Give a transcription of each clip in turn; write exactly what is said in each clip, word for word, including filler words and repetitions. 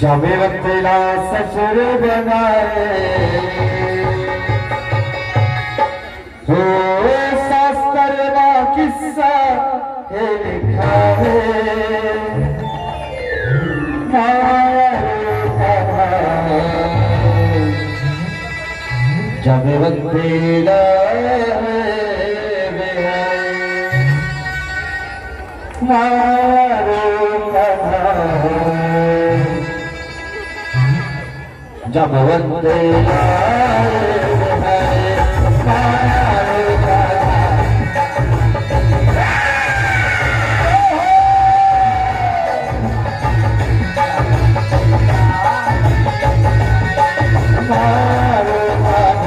जमेवंत तेला ससुर बनाए। हो शास्त्र मा किस्सा हे लिखा हे। माया रे कहा। जमेवंत तेला हे बिहार। मारो कन्हा। जमवंत लाल है, मारो कन्हा। मारो कन्हा।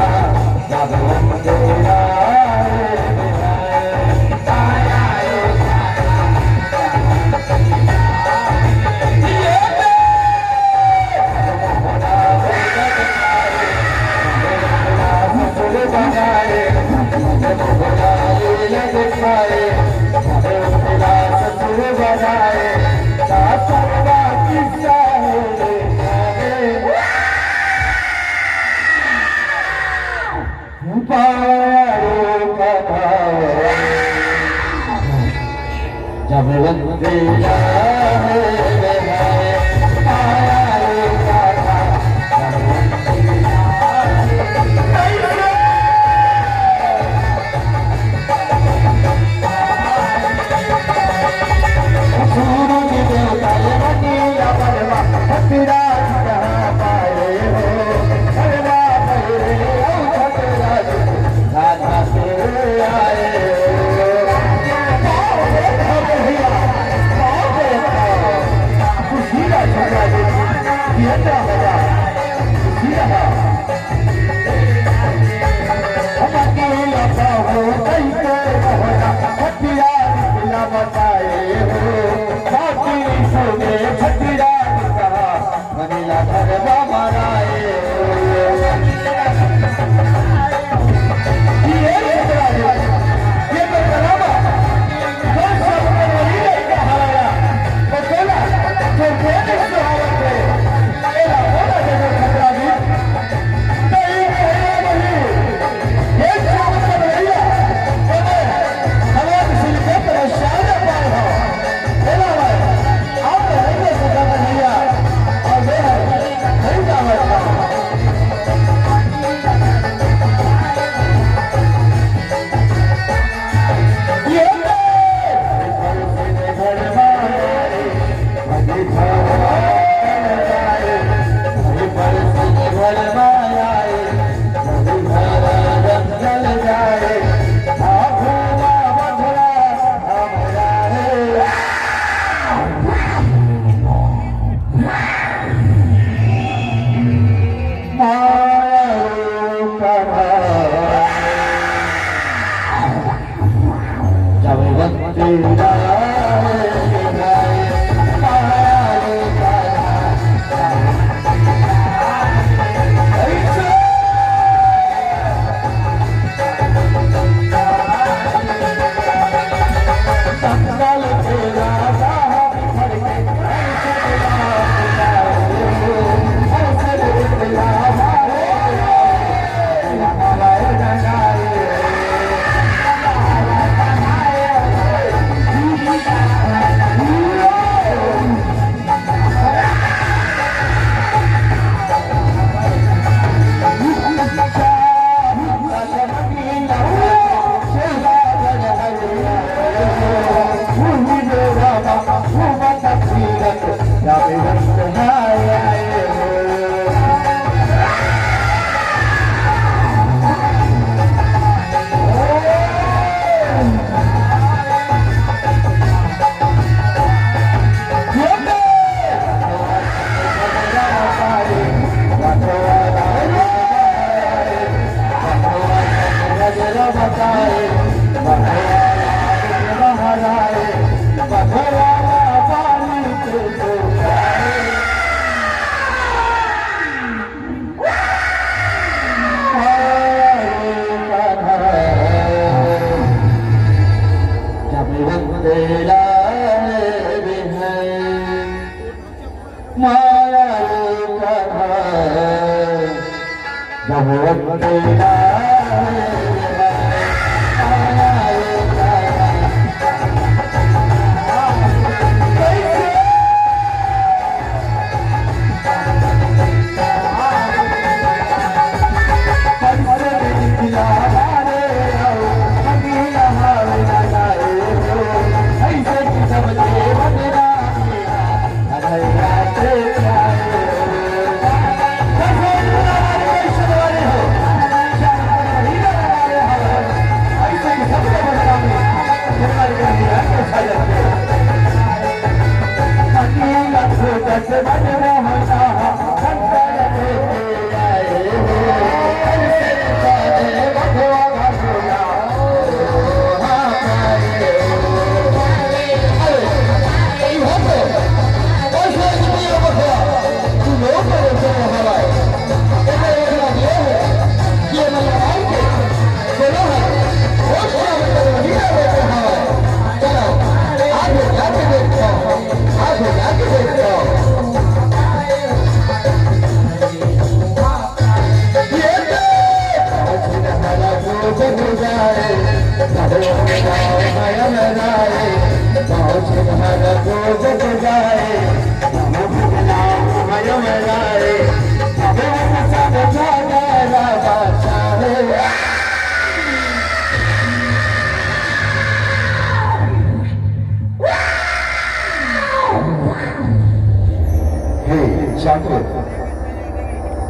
हे, शांत हो।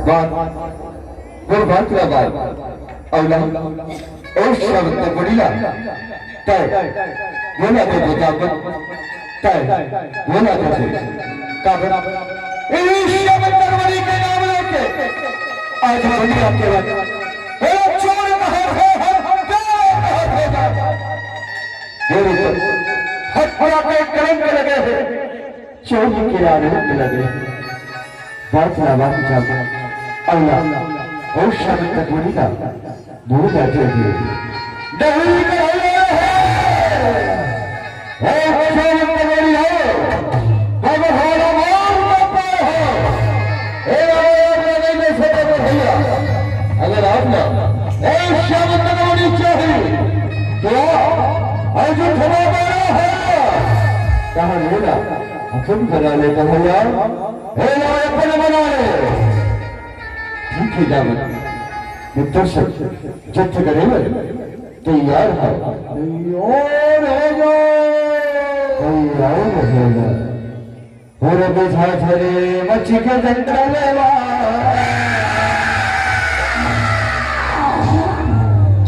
बात, गुरबात ला बात। अवला, ओ शब्द तो बड़ी ला। तय, बोला तो बता मत। तय, बोला तो दे। काबर? ए शब्द तरवरी के नाम लेके आज बड़ी आपके बाद। ए चोर कहाँ है हम? क्या कहाँ है? मेरे ऊपर हत्या के कलंक लगे हैं। चोरी के आरोप लगे। बात ना बात जाओ। अवला, ओ शब्द तक बोली ना। बोल जाते थे। नहीं कहा है। ओ शब्द तक बोली है। बाबा हमारा मार मत पाए हो। ए बाबा, आप नहीं दे सकते भैया। अगर आप ना, ए शब्द तक बोली चाहिए। तो आज खबर बड़ा है। कहाँ बोला? अखन बना ले कहैया, हे लाल अपन बना ले। ठीक है जावत, मित्र सब जत्थ करे तैयार है। तैयार हो जाओ। तैयार हो जाओ। हो रे बेझा धरे मच के जंगलवा।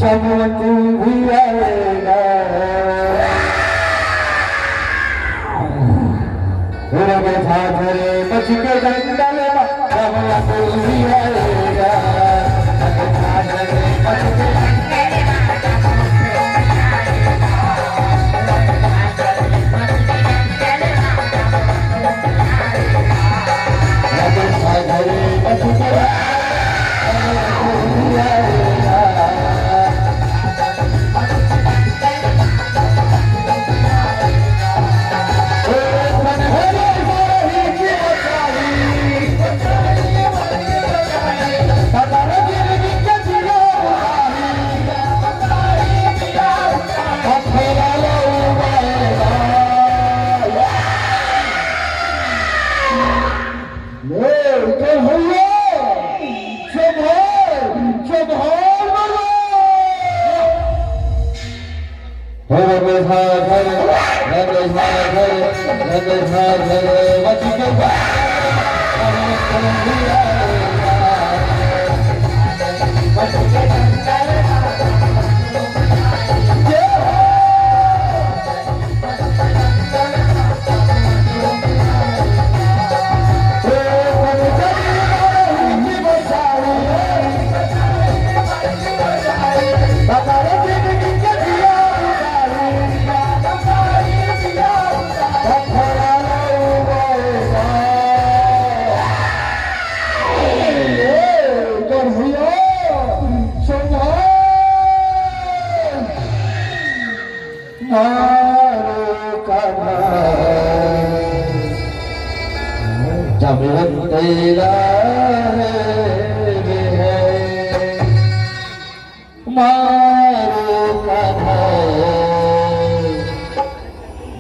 जब तू भी आएगा। हो रे बेझा धरे मच के जंगलवा। जब तू भी आएगा।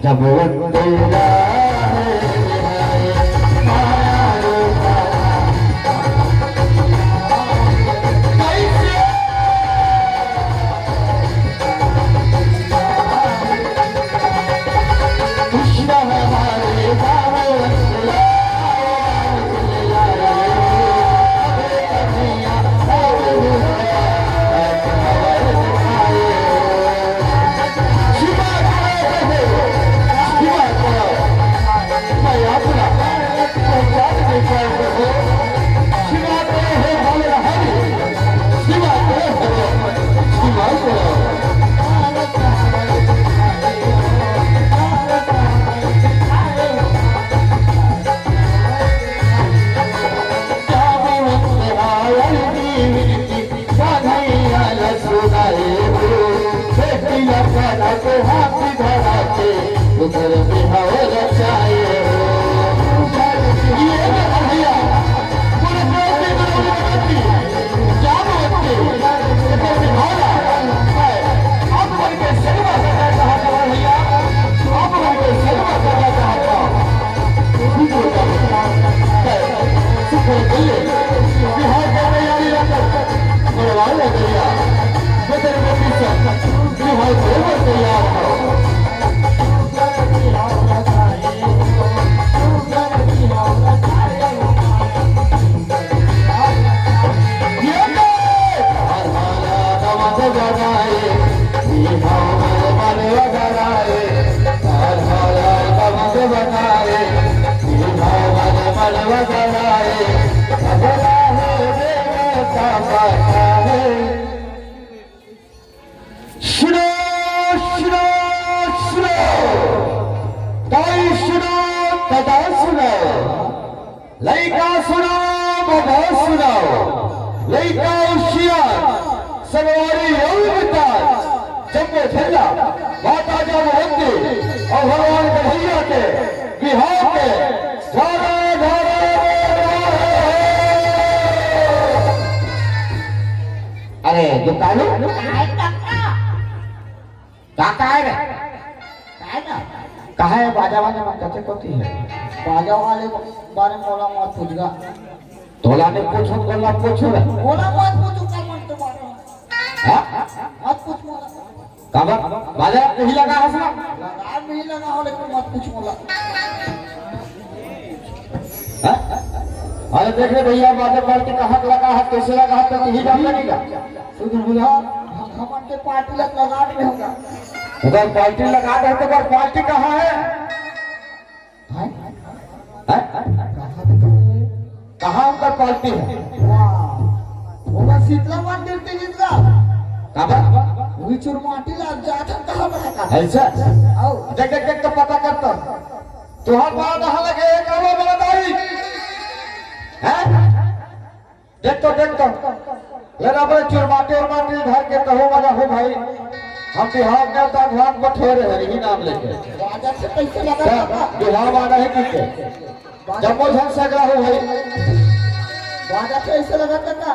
अब तेरा है माया रे माया। कैसे? कृष्ण हमारे राम। सुनो, सुनो, सुनो। दाई सुनो, ददा सुनो। लइका सुनो, बबा सुनो। लइका हुसियार, संगवारी अउ मितान, जम्मो झन ला माता जागवंती अउ भगवान कन्हैया के बिहाव के धारा धारा। अरे दुकानू, काय काका? का, काय रे? काय ना? कहाँ है बाजा वाले मन कथे कोती है? बाजा वाले बारे मोला मत पूछगा। तोला ने पूछो, तोला पूछो रे। मोला मत पूछो, का मन तो बारे। हाँ? मत पूछ मोला। काबर? बाजा नहीं लगा हस ना? लगा नहीं लगा हो, लेकिन मत पूछ मोला। हाँ? अरे देख रे भैया, बाजा पार्टी कहाँ लगा है, कैसे लगा है, तो यही जान लगेगा। सुधर बुझा, हम, हमन के पार्टी लग लगा में होगा। उधर पार्टी लगा दे तो, पर पार्टी कहाँ है? हैं? हैं? कहाँ पे? कहाँ उनका पार्टी है? वाह, ओकर शीतला मंदिर के गीत गा। काबर? वही चुरमाटी ला जात हम कहाँ बना का? ऐसा? आओ। देख, देख, देख, तो पता करता। तुहार बात कहाँ लगे, एक आवा बड़ा दाई। हैं? देख तो, देख तो। ले ना भाई, चुरमाटी उरमाटी धर के कहो मजा हो भाई। हम बिहाव के तक हाथ बठोरे हैं, यही नाम लेके। बाजा से कैसे लगा क्या? काका? बिहाव आ रहे कि के? बाजा जम्मो झन सगा हो भाई। बाजा से ऐसे लगा काका?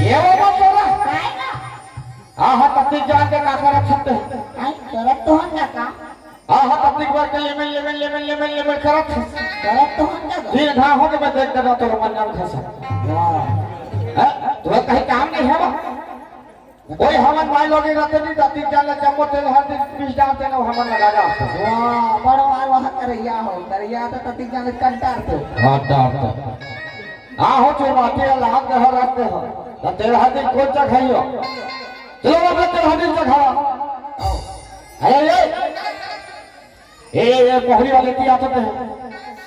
ये वो मत बोला। आहा, तकलीफ जान के का करत हस ते? आई, करत तो हन ना का? आहा, तकलीफ बर के lemon, lemon, lemon, lemon, lemon करत हस। करत तो हन ना का? दिन घा हो के मैं देख देना तोर मन नाम खसा। वाह। हैं? तोर कहीं काम नहीं है बा? ओए, हमन माई लोगे रहते नहीं, ततिक जान ले जम्मो तेल हर दिन पीस डारते ना, हमन लगा डारते। वाह, बड़ो आय वहाँ करैया हो, करैया तो ततिक जान ले कंटारते। हाँ, डारते। हाँ हो, चुरमाते हैं, लाग दे हो, रख दे हो। तो तेल हर दिन कौन सा खाइयो? चलो, अपने तेल हर दिन से खावा। अरे, ये। ए, ए, ए, मोहरी वाले की आदत है।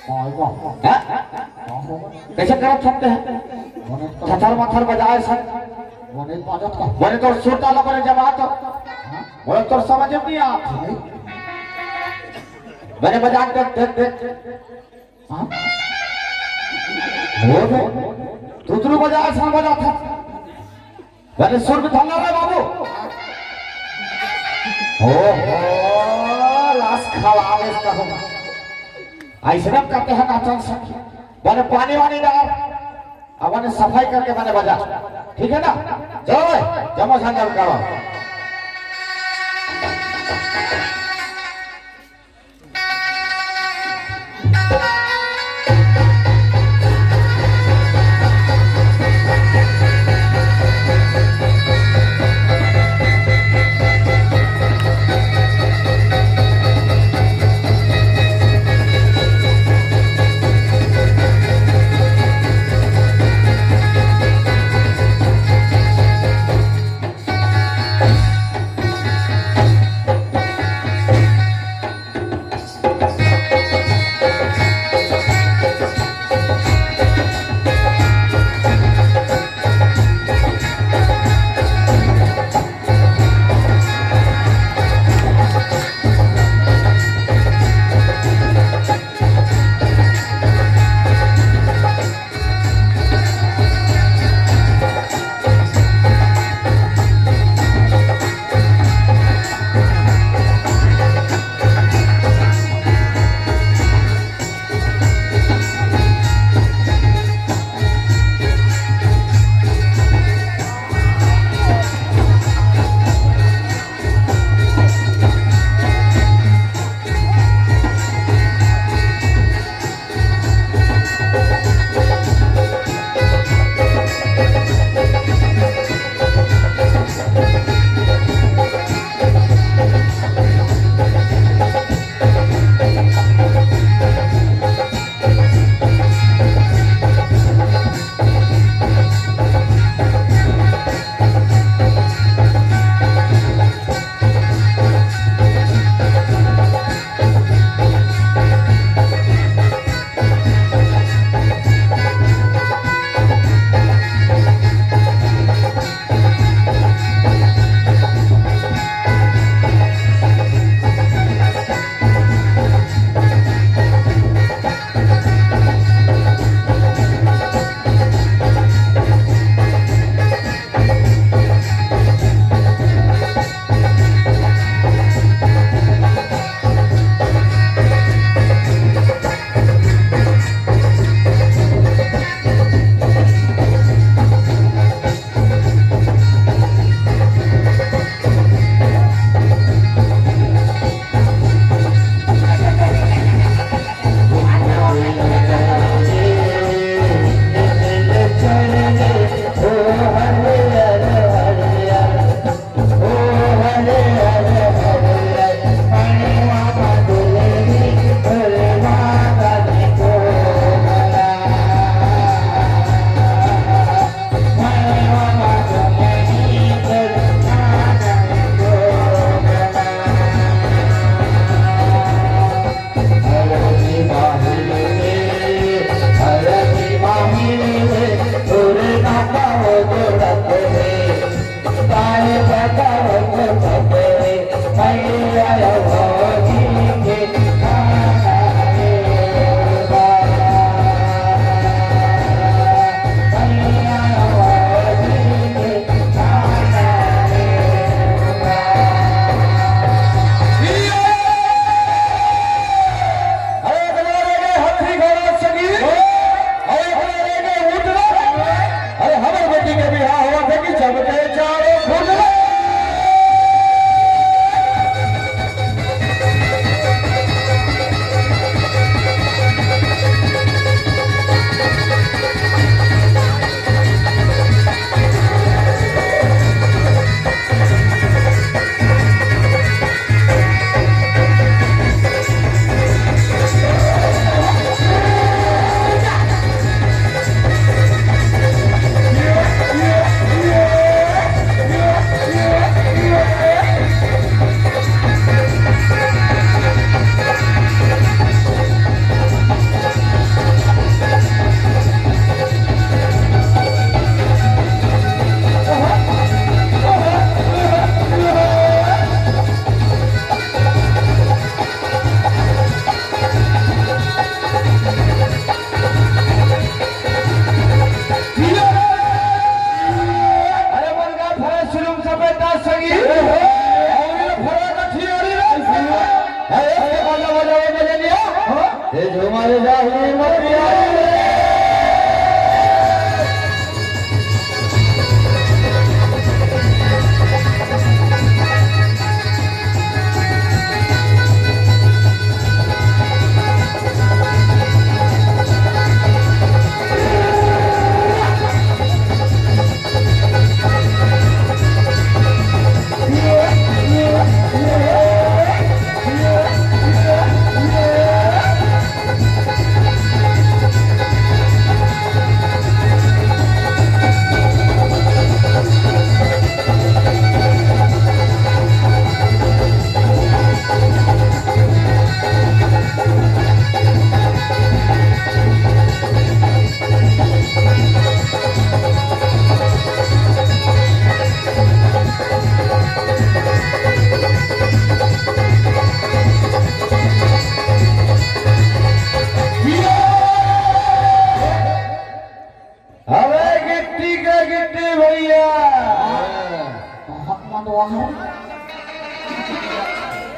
हाँ, वाह। हैं? हाँ, हाँ। कैसे करत सकते हैं? बोले तो थथर मथर बजाए सर। बोले बाजत का। बोले तो सुरता ला बोले जमात। हाँ? बोले तो समझ में नहीं आत। नहीं। मैंने बजा देख, देख, देख। हाँ? वो दे। तू तो बजाए सर बजा था। अरे सुर में धंधा रे बाबू। ओहो, लास खवा इसका हो। ऐसे ना करते हैं नाचन सखी। बने पानी वानी डाल। अब बने सफाई करके बने बजा। ठीक है ना? जय, जमा संगम का।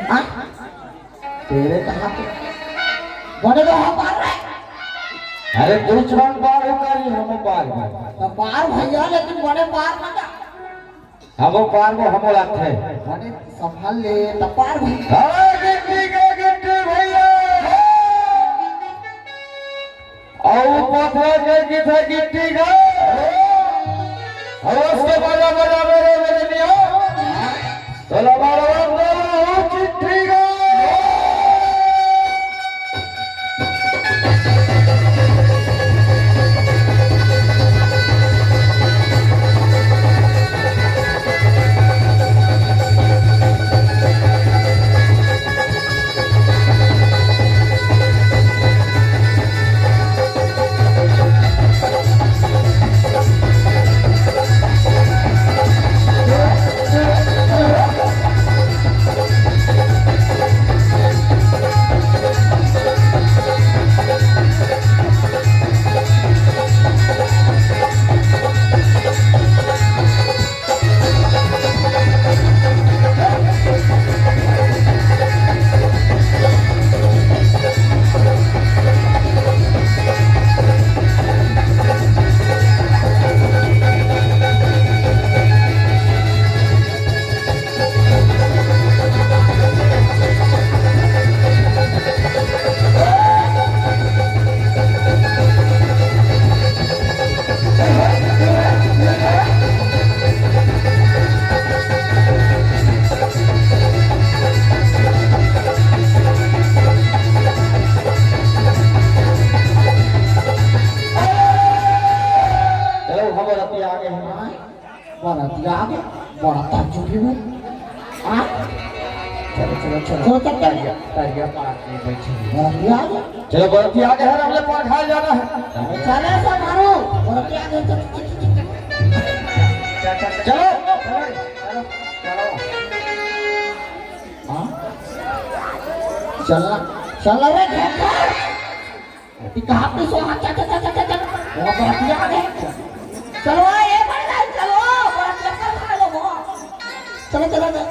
हाँ? तेरे कहाँ पे? बने तो हम पार रहे। अरे, तू चुरंग पार हो करी, हम पार हो। तो पार भैया, लेकिन बने पार ना जा। हम पार हो, हम लागथे। बने संभाल ले, तो पार भैया। अरे, गिट्टी के गिट्टी भैया। अउ पथरा के गिट्टी गिट्टी का। अवश्य बजा बजा मेरे मेरे नियो। तोला मारवा दो चिट्ठी का। चलो, हम रतिया आ गए हैं। बरतिया आगे, बड़ा ताज्जुब भी हुई। हाँ? चलो, चलो, चलो। चलो, चल, चल। तरिया, तरिया पार नहीं बैठी। बरतिया आगे। चलो, बरतिया आगे है, हमने पार खा जाना है। चले सब मारो, बरतिया आगे, चल, चल, चल, चल। चल, चल, चलो। चलो, चलो, चलो। हाँ? चलना, चलना रे, खेत पर। ये कहाँ पे सो? हाँ, चल, चल, चल, चल, चल, चल। वो बरतिया आ गए। चलो, ए, बड़े भाई, चलो, बड़ा चक्कर खा लो, वो। चलो, चलो, चलो।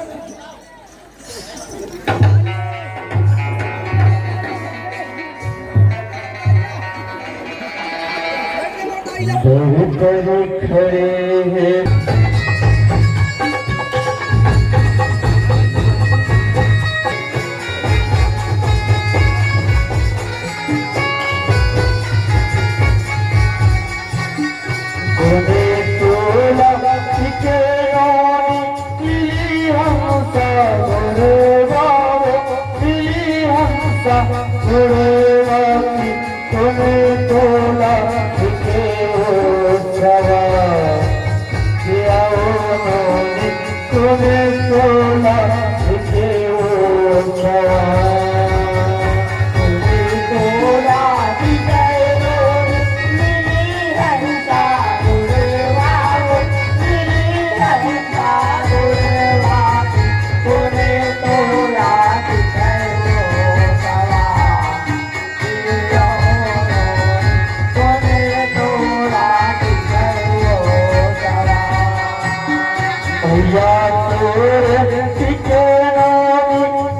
बहुत खड़े हैं। कोने तोला के रानी मिली हमसा मोरे बाबू, मिली हमसा मोरे बाबू, कोने तोला के ओ छवा, के आओ नोनी, कोने तोला के ओ छवा। भैया तोरे टिके नाम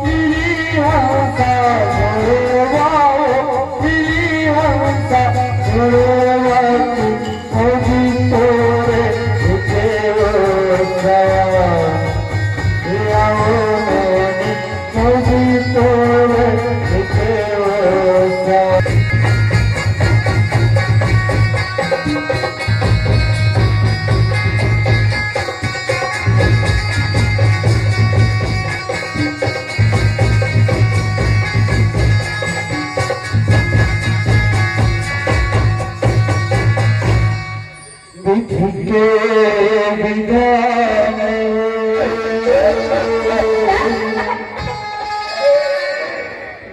मिली हमसा गुरुवाओ, मिली हमसा गुरुवाओ, मुझी तोरे टिके ओ छवा। आओ नोनी, मुझी तोरे टिके ओ छवा। विधि के विधान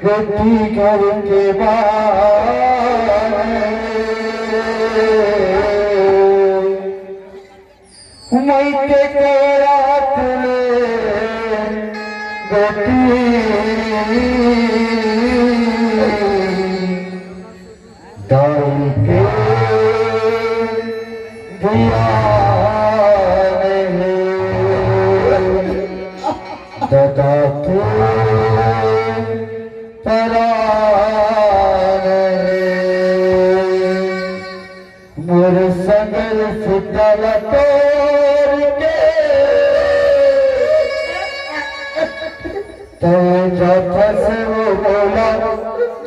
बेटी घर के बाहर। मइके के रात ले बेटी दाई के धियान हे। तथा तू परान रे। मोर संगल सुतल तोर के, तय जाथस वो मोला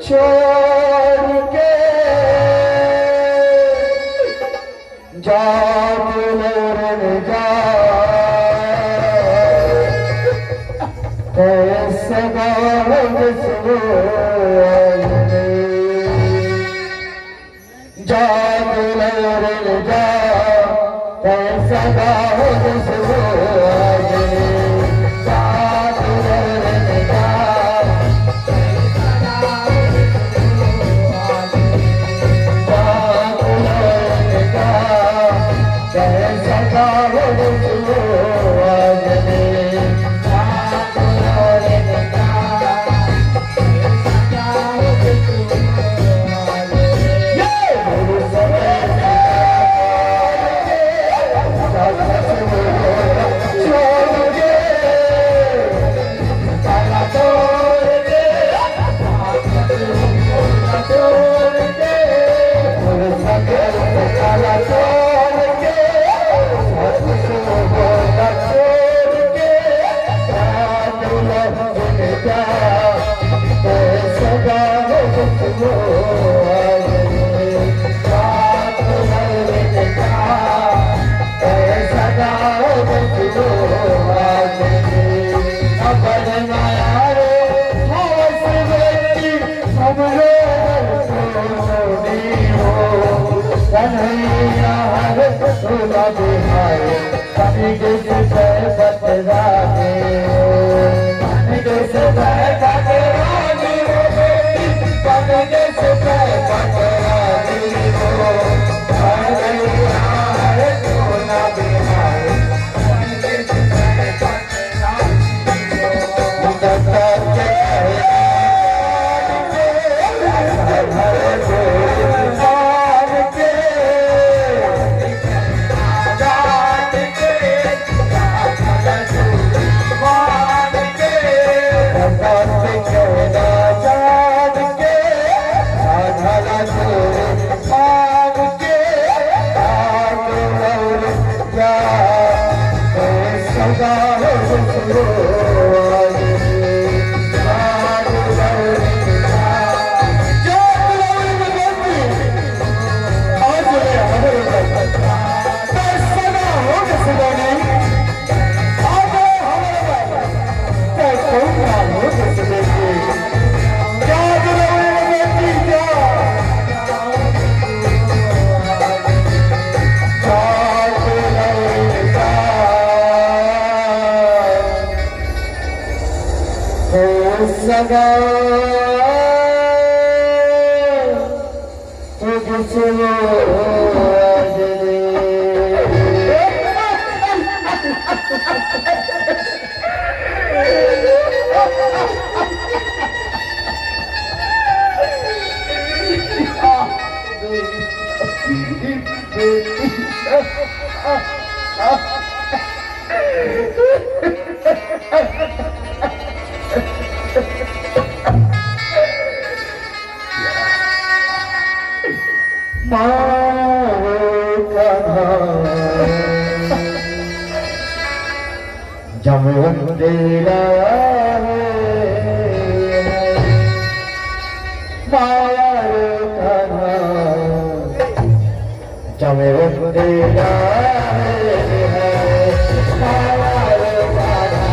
छोड़ के। जा दुलरन जा, तय सदा हो जसवो आईने। जा दुलरन जा, तय सदा हो जसवो आईने। जा दुलरन जा, मारो कन्हा जब तेरा है, मारो कन्हा जब तेरा है, मारो कन्हा।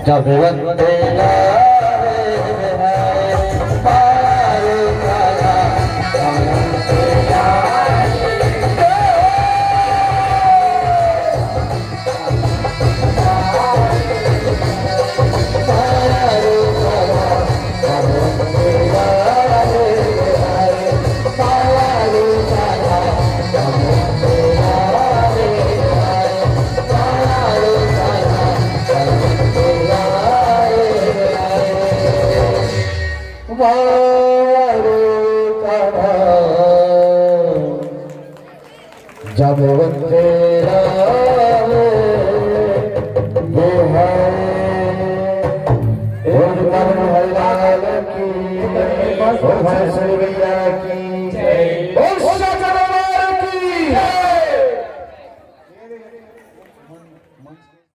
जाबेवंत तेरा रे बिहारी, पार करा। जाबेवंत तेरा रे बिहारी। बोल काली माई लाल की, बोल भैंसुरी भैया की।